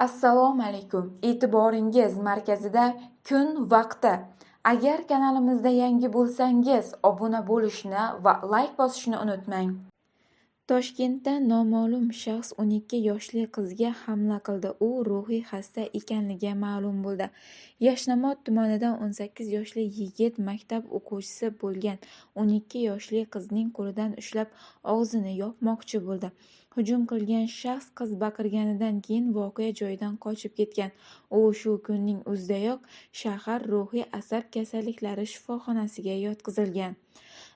Assalomu alaykum. E'tiboringiz markazida Kun vaqti. Agar kanalimizda yangi bo'lsangiz, obuna bo'lishni va layk bosishni unutmang. Toshkentda noma'lum shaxs 12 yoshli qizga hamla qildi. U ruhiy xasta ekanligi ma'lum bo'ldi. Yashnobod tumanida 18 yoshli yigit maktab o'quvchisi bo'lgan 12 yoshli qizning qo'lidan ushlab, og'zini yopmoqchi bo'ldi. Hujum qilgan shaxs qiz baqirganidan keyin voqea joyidan qochib ketgan. U shu kunning o'zidayoq shahar ruhiy-asab kasalliklari shifoxonasiga yotqizilgan.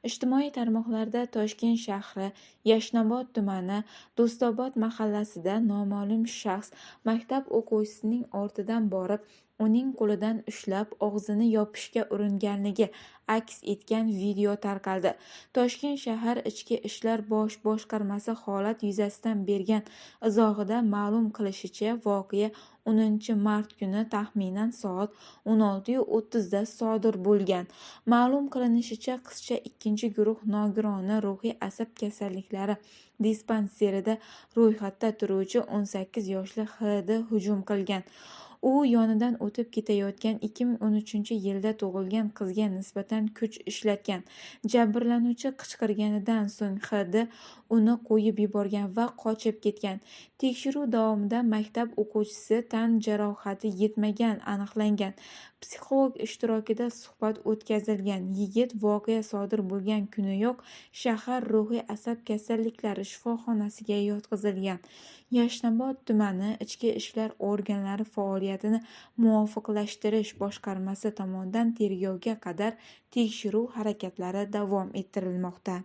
Ijtimoiy tarmoqlarda Toshkent shahri, Yashnobod tumani, Do'stobod mahallasida noma'lum shaxs maktab o'quvchisining ortidan borib, uning qo'lidan ushlab, og'zini yopishga uringanligi aks etgan video tarqaldi. Toshkent shahar Ichki ishlar bosh boshqarmasi holat yuzasidan bergan izohida ma'lum qilishicha, voqea 10-mart kuni taxminan soat 16:30 da sodir bo'lgan. Ma'lum qilinishicha, qizcha 2-guruh nogironi ruhiy-asab kasalliklari dispanserida ro'yxatda turuvchi 18 yoshli X.D hujum qilgan. U yonidan o'tib ketayotgan 2013-yilda tug'ilgan qizga nisbatan kuch ishlatgan. Jabrlanuvchi qichqirganidan so'ng X.D uni qo'yib yuborgan va qochib ketgan. Tekshiruv davomida maktab o'quvchisi tan jarohati yetmagani aniqlangan. Psixolog ishtirokida suhbat o'tkazilgan. Yigit voqea sodir bo'lgan kuniyoq shahar ruhiy-asab kasalliklari shifoxonasiga yotqizilgan. Yashnobod tumani Ichki ishlar organlari faoliyatini muvofiqlashtirish boshqarmasi tomonidan tergovga qadar tekshiruv harakatlari davom ettirilmoqda.